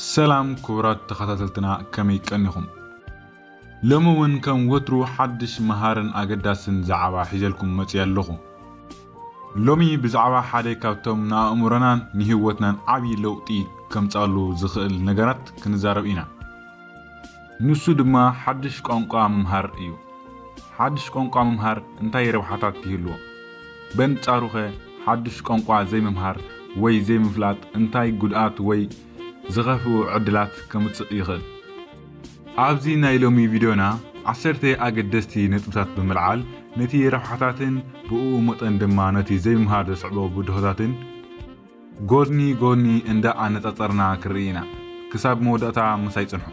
ሰላም ክቡራት ተኸታተልትና፣ ከመይ ቀኒኹም? ሎሚ እውን ከም ወትሩ ሓድሽ መሃርን ኣገዳስን ዛዕባ ሒዘልኩም መፅየ ኣለኹ። ሎሚ ብዛዕባ ሓደ ካብቶም ንኣእምሮናን ንህይወትናን ዓብዪ ለውጢ ከምፃሉ ዝኽእል ነገራት ክንዛረብ ኢና። ንሱ ድማ ሓድሽ ቋንቋ ምምሃር እዩ። ሓድሽ ቋንቋ ምምሃር እንታይ ረብሓታት ይህልዎ? በንጻሩኸ ሓድሽ ቋንቋ ዘይምምሃር ወይ ዘይምፍላጥ እንታይ ጉድኣት ወይ ዝኸፍኡ ዕድላት ከምጽእ ይኽእል? ኣብዚ ናይ ሎሚ ቪድዮና ዓሰርተ ኣገደስቲ ነጥብታት ብምልዓል ነቲ ረብሓታትን ብኡ መጠን ድማ ነቲ ዘይምምሃር ዘስዕቦ ብድሆታትን ጎድኒ ጎድኒ እንዳ ኣነጻጸርና ክርኢ ኢና። ክሳብ መወዳእታ ምሳይ ጽንሑ።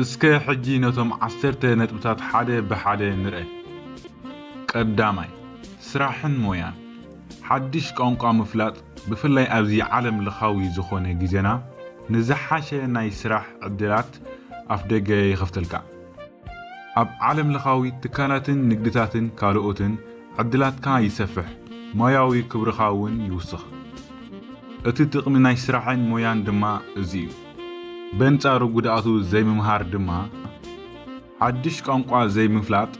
እስከ ሕጂ ነቶም ዓሰርተ ነጥብታት ሓደ ብሓደ ንርአ። ቀዳማይ፣ ስራሕን ሞያን። ሓድሽ ቋንቋ ምፍላጥ፣ ብፍላይ ኣብዚ ዓለም ለኻዊ ዝኾነ ግዜና፣ ንዝሓሸ ናይ ስራሕ ዕድላት ኣፍደገ ይኸፍተልካ። ኣብ ዓለም ለኻዊ ትካላትን ንግድታትን ካልኦትን ዕድላትካ ይሰፍሕ፣ ሞያዊ ክብርኻ እውን ይውስኽ። እቲ ጥቕሚ ናይ ስራሕን ሞያን ድማ እዚ እዩ። በንጻሩ ጉድኣቱ ዘይምምሃር ድማ፣ ሓድሽ ቋንቋ ዘይምፍላጥ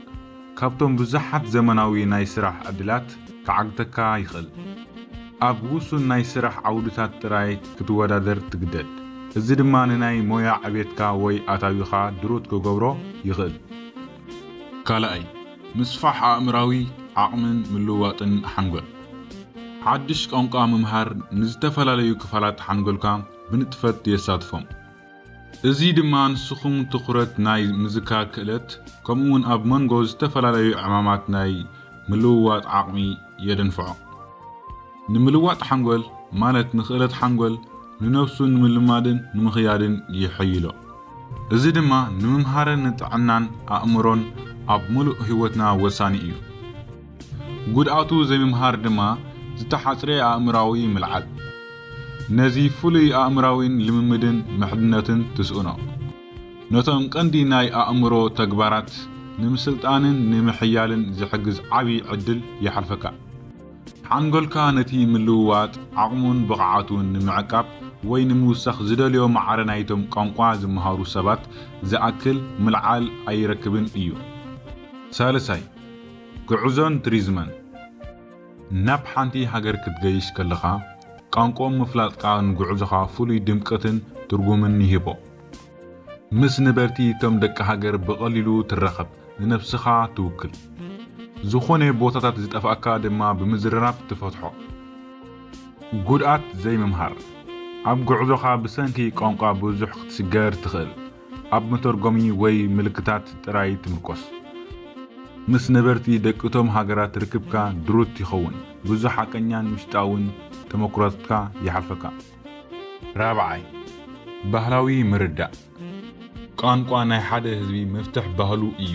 ካብቶም ብዙሓት ዘመናዊ ናይ ስራሕ ዕድላት ክዓግተካ ይኽእል። ኣብ ውሱን ናይ ስራሕ ዓውድታት ጥራይ ክትወዳደር ትግደድ። እዚ ድማ ንናይ ሞያ ዕቤትካ ወይ ኣታዊኻ ድሩት ክገብሮ ይኽእል። ካልኣይ፣ ምስፋሕ ኣእምራዊ ዓቕምን ምልውዋጥን ሓንጎል። ሓድሽ ቋንቋ ምምሃር ንዝተፈላለዩ ክፋላት ሓንጎልካ ብንጥፈት የሳትፎም። እዚ ድማ ንስኹም ትኹረት ናይ ምዝካር ክእለት፣ ከምኡውን ኣብ መንጎ ዝተፈላለዩ ዕማማት ናይ ምልውዋጥ ዓቕሚ የደንፍዖ። ንምልዋጥ ሓንጎል፣ ማለት ንኽእለት ሓንጎል ንነብሱ ንምልማድን ንምኽያድን ይሕይሎ። እዚ ድማ ንምምሃርን ንጥዕናን ኣእምሮን ኣብ ምሉእ ህይወትና ወሳኒ እዩ። ጉድኣቱ ዘይምምሃር ድማ ዝተሓጽረ ኣእምራዊ ምልዓል። ነዚ ፍሉይ ኣእምራዊን ልምምድን ምሕድነትን ትስእኖ። ነቶም ቀንዲ ናይ ኣእምሮ ተግባራት ንምስልጣንን ንምሕያልን ዝሕግዝ ዓቢ ዕድል ይሓልፈካ። ሓንጎልካ ነቲ ምልውዋጥ ዓቕሙን ብቕዓቱን ንምዕቃብ ወይ ንምውሳኽ ዝደልዮ ማዕረ ናይቶም ቋንቋ ዝመሃሩ ሰባት ዝኣክል ምልዓል ኣይረክብን እዩ። ሳልሳይ፣ ጉዕዞን ቱሪዝምን። ናብ ሓንቲ ሃገር ክትገይሽ ከለኻ፣ ቋንቋኦም ምፍላጥካ ንጉዕዞኻ ፍሉይ ድምቀትን ትርጉምን ይህቦ። ምስ ነበርቲ እቶም ደቂ ሃገር ብቐሊሉ ትራኸብ፣ ንነብስኻ ትውክል። ዝኾነ ቦታታት ዝጠፍኣካ ድማ ብምዝርራብ ትፈትሖ። ጉድኣት ዘይምምሃር። ኣብ ጉዕዞኻ ብሰንኪ ቋንቋ ብዙሕ ክትስገር ትኽእል። ኣብ መተርጎሚ ወይ ምልክታት ጥራይ ትምርኮስ። ምስ ነበርቲ ደቂ እቶም ሃገራት ርክብካ ድሩት ይኸውን። ብዙሕ ሓቀኛን ውሽጣውን ተመኩሮታትካ ይሓልፈካ። ራብዓይ፣ ባህላዊ ምርዳእ። ቋንቋ ናይ ሓደ ህዝቢ መፍትሕ ባህሉ እዩ።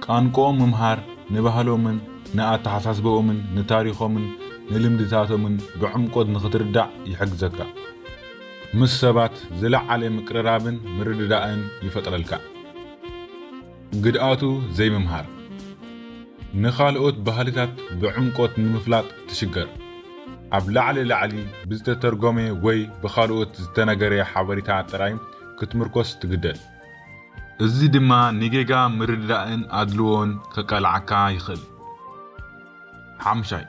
ቋንቋኦም ምምሃር ንባህሎምን ንኣተሓሳስባኦምን ንታሪኾምን ንልምድታቶምን ብዕምቆት ንኽትርዳእ ይሕግዘካ። ምስ ሰባት ዝለዓለ ምቅርራብን ምርድዳእን ይፈጥረልካ። ግድኣቱ ዘይምምሃር። ንኻልኦት ባህልታት ብዕምቆት ንምፍላጥ ትሽገር። ኣብ ላዕሊ ላዕሊ ብዝተተርጎመ ወይ ብኻልኦት ዝተነገረ ሓበሬታ ጥራይ ክትምርኮስ ትግደድ። እዚ ድማ ንጌጋ ምርድዳእን ኣድልዎን ከቃልዓካ ይኽእል። ሓምሻይ፣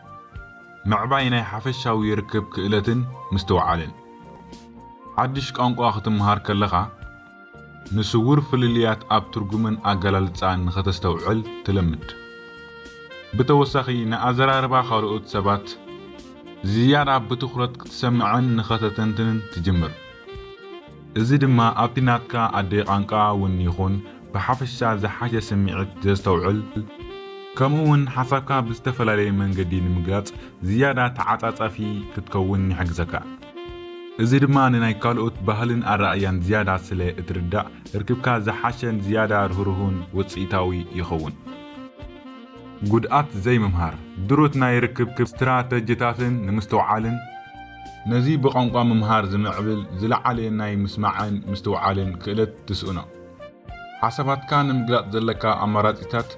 ምዕባይ ናይ ሓፈሻዊ ርክብ ክእለትን ምስትውዓልን። ሓድሽ ቋንቋ ክትምሃር ከለኻ፣ ንስዉር ፍልልያት ኣብ ትርጉምን ኣገላልጻን ንኸተስተውዕል ትለምድ። ብተወሳኺ፣ ንኣዘራርባ ካልኦት ሰባት ዝያዳ ብትኹረት ክትሰምዕን ንኸተተንትንን ትጅምር። እዚ ድማ ኣብቲ ናትካ ኣደይ ቃንቃ እውን ይኹን ብሓፈሻ ዝሓሸ ስምዒት ዘስተውዕል፣ ከምኡ እውን ሓሳብካ ብዝተፈላለየ መንገዲ ንምግላጽ ዝያዳ ተዓጻጻፊ ክትከውን ይሕግዘካ። እዚ ድማ ንናይ ካልኦት ባህልን ኣረኣእያን ዝያዳ ስለ እትርዳእ፣ ርክብካ ዝሓሸን ዝያዳ ርህሩህን ውጽኢታዊ ይኸውን። ጉድኣት ዘይምምሃር። ድሩት ናይ ርክብ ስትራተጂታትን ንምስትውዓልን፣ ነዚ ብቋንቋ ምምሃር ዝምዕብል ዝለዓለ ናይ ምስማዕን ምስትውዓልን ክእለት ትስእኖ። ሓሳባትካ ንምግላጽ ዘለካ ኣማራጺታት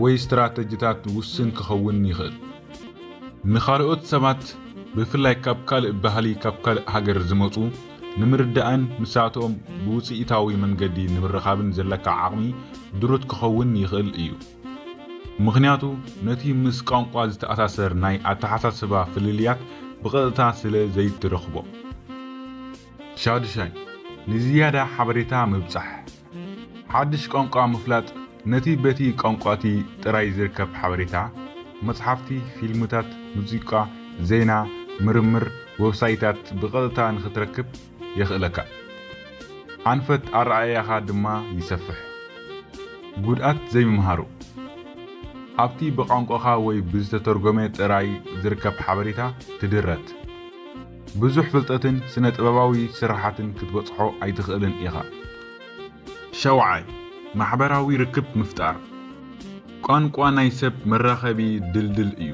ወይ ስትራተጂታት ውስን ክኸውን ይኽእል። ንኻልኦት ሰባት፣ ብፍላይ ካብ ካልእ ባህሊ፣ ካብ ካልእ ሃገር ዝመጹ፣ ንምርዳእን ንሳቶም ብውፅኢታዊ መንገዲ ንምርኻብን ዘለካ ዓቕሚ ድሩት ክኸውን ይኽእል እዩ። ምኽንያቱ ነቲ ምስ ቋንቋ ዝተኣሳሰር ናይ ኣተሓሳስባ ፍልልያት ብቐጥታ ስለ ዘይትረኽቦ። ሻዱሻይ፣ ንዝያዳ ሓበሬታ ምብጻሕ። ሓድሽ ቋንቋ ምፍላጥ ነቲ በቲ ቋንቋቲ ጥራይ ዝርከብ ሓበሬታ፣ መጽሓፍቲ፣ ፊልምታት፣ ሙዚቃ፣ ዜና፣ ምርምር፣ ዌብሳይታት ብቐጥታ ንኽትረክብ የኽእለካ። ኣንፈት ኣረኣእያኻ ድማ ይሰፍሕ። ጉድኣት ዘይምምሃሩ። ኣብቲ ብቋንቋኻ ወይ ብዝተተርጎመ ጥራይ ዝርከብ ሓበሬታ ትድረት። ብዙሕ ፍልጠትን ስነ ጥበባዊ ስራሓትን ክትበጽሖ ኣይትኽእልን ኢኻ። ሸውዓይ፣ ማሕበራዊ ርክብ ምፍጣር። ቋንቋ ናይ ሰብ መራኸቢ ድልድል እዩ።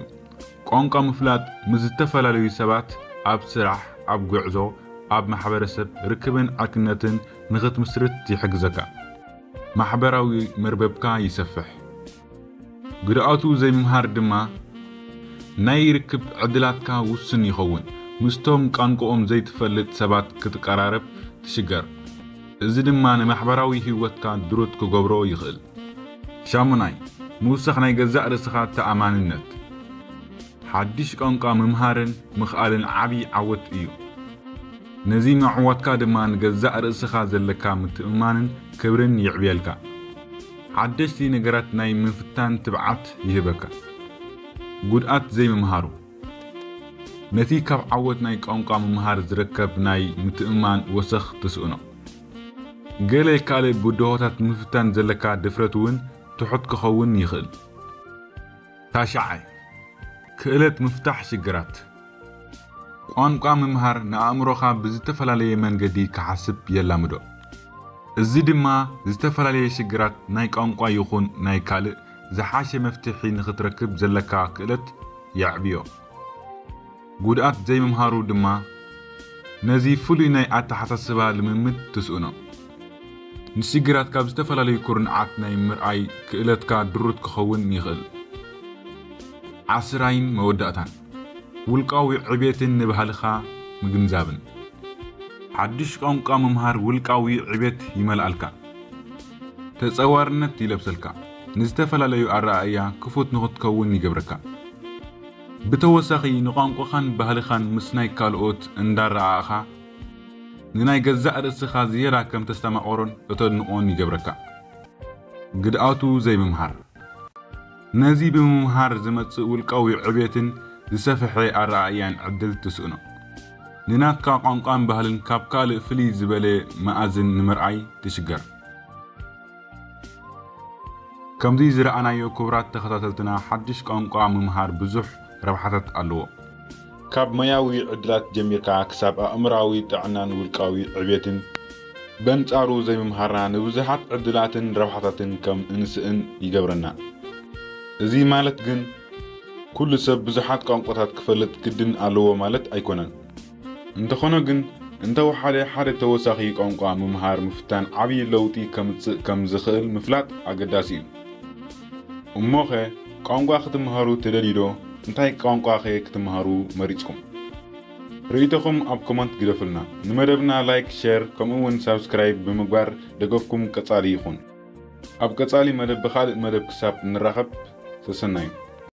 ቋንቋ ምፍላጥ ምስ ዝተፈላለዩ ሰባት ኣብ ስራሕ፣ ኣብ ጉዕዞ፣ ኣብ ማሕበረሰብ ርክብን ዕርክነትን ንኽትምስርት ይሕግዘካ። ማሕበራዊ መርበብካ ይሰፍሕ። ጉድኣቱ ዘይምምሃር ድማ ናይ ርክብ ዕድላትካ ውሱን ይኸውን። ምስቶም ቋንቋኦም ዘይትፈልጥ ሰባት ክትቀራረብ ትሽገር። እዚ ድማ ንማሕበራዊ ህይወትካ ድሩት ክገብሮ ይኽእል። ሻሙናይ፣ ምውሳኽ ናይ ገዛእ ርእስኻ ተኣማንነት። ሓድሽ ቋንቋ ምምሃርን ምኽኣልን ዓቢ ዓወት እዩ። ነዚ ምዕዋትካ ድማ ንገዛእ ርእስኻ ዘለካ ምትእምማንን ክብርን የዕብየልካ። ሓደሽቲ ነገራት ናይ ምፍታን ትብዓት ይህበካ። ጉድኣት ዘይምምሃሩ። ነቲ ካብ ዓወት ናይ ቋንቋ ምምሃር ዝርከብ ናይ ምትእምማን ወሰኽ ትስእኖ። ገለ ካልእ ብድሆታት ንምፍታን ዘለካ ድፍረት እውን ትሑት ክኸውን ይኽእል። ታሽዓይ፣ ክእለት ምፍታሕ ሽግራት። ቋንቋ ምምሃር ንኣእምሮኻ ብዝተፈላለየ መንገዲ ክሓስብ የላምዶ። እዚ ድማ ዝተፈላለየ ሽግራት ናይ ቋንቋ ይኹን ናይ ካልእ ዝሓሸ መፍትሒ ንኽትረክብ ዘለካ ክእለት የዕብዮ። ጉድኣት ዘይምምሃሩ ድማ ነዚ ፍሉይ ናይ ኣተሓሳስባ ልምምድ ትስእኖ። ንሽግራት ካብ ዝተፈላለዩ ኩርንዓት ናይ ምርኣይ ክእለትካ ድሩት ክኸውን ይኽእል። ዓስራይን መወዳእታን፣ ውልቃዊ ዕቤትን ንባህልኻ ምግንዛብን። ሓድሽ ቋንቋ ምምሃር ውልቃዊ ዕቤት ይመልኣልካ። ተጸዋርነት ይለብሰልካ። ንዝተፈላለዩ ኣረኣእያ ክፉት ንኽትከውን ይገብረካ። ብተወሳኺ ንቋንቋኻን ባህልኻን ምስ ናይ ካልኦት እንዳረኣእኻ፣ ንናይ ገዛእ ርእስኻ ዝያዳ ከም ተስተማቕሮን እተድንቖን ይገብረካ። ግድኣቱ ዘይምምሃር። ነዚ ብምምሃር ዝመጽእ ውልቃዊ ዕቤትን ዝሰፍሐ ኣረኣእያን ዕድል ትስእኖ። ንናትካ ቋንቋን ባህልን ካብ ካልእ ፍልይ ዝበለ መኣዝን ንምርኣይ ትሽገር። ከምዚ ዝረኣናዮ ክቡራት ተኸታተልትና፣ ሓድሽ ቋንቋ ምምሃር ብዙሕ ረብሓታት ኣለዎ። ካብ ሞያዊ ዕድላት ጀሚርካ ክሳብ ኣእምሮኣዊ ጥዕናን ውልቃዊ ዕቤትን። በንጻሩ ዘይምምሃርና ንብዙሓት ዕድላትን ረብሓታትን ከም እንስእን ይገብረና። እዚ ማለት ግን ኩሉ ሰብ ብዙሓት ቋንቋታት ክፈልጥ ግድን ኣለዎ ማለት ኣይኮነን። እንተኾነ ግን እንተወሓደ ሓደ ተወሳኺ ቋንቋ ምምሃር ምፍታን ዓብዪ ለውጢ ከምጽእ ከም ዝኽእል ምፍላጥ ኣገዳሲ እዩ። እሞኸ ቋንቋ ክትምሃሩ ትደልዩ ዶ? እንታይ ቋንቋኸ ክትምሃሩ መሪጽኩም? ርእይቶኹም ኣብ ኮመንት ግደፉልና። ንመደብና ላይክ፣ ሸር ከምኡ እውን ሳብስክራይብ ብምግባር ደገፍኩም ቀጻሊ ይኹን። ኣብ ቀጻሊ መደብ ብኻልእ መደብ ክሳብ ንራኸብ ሰሰናዩ።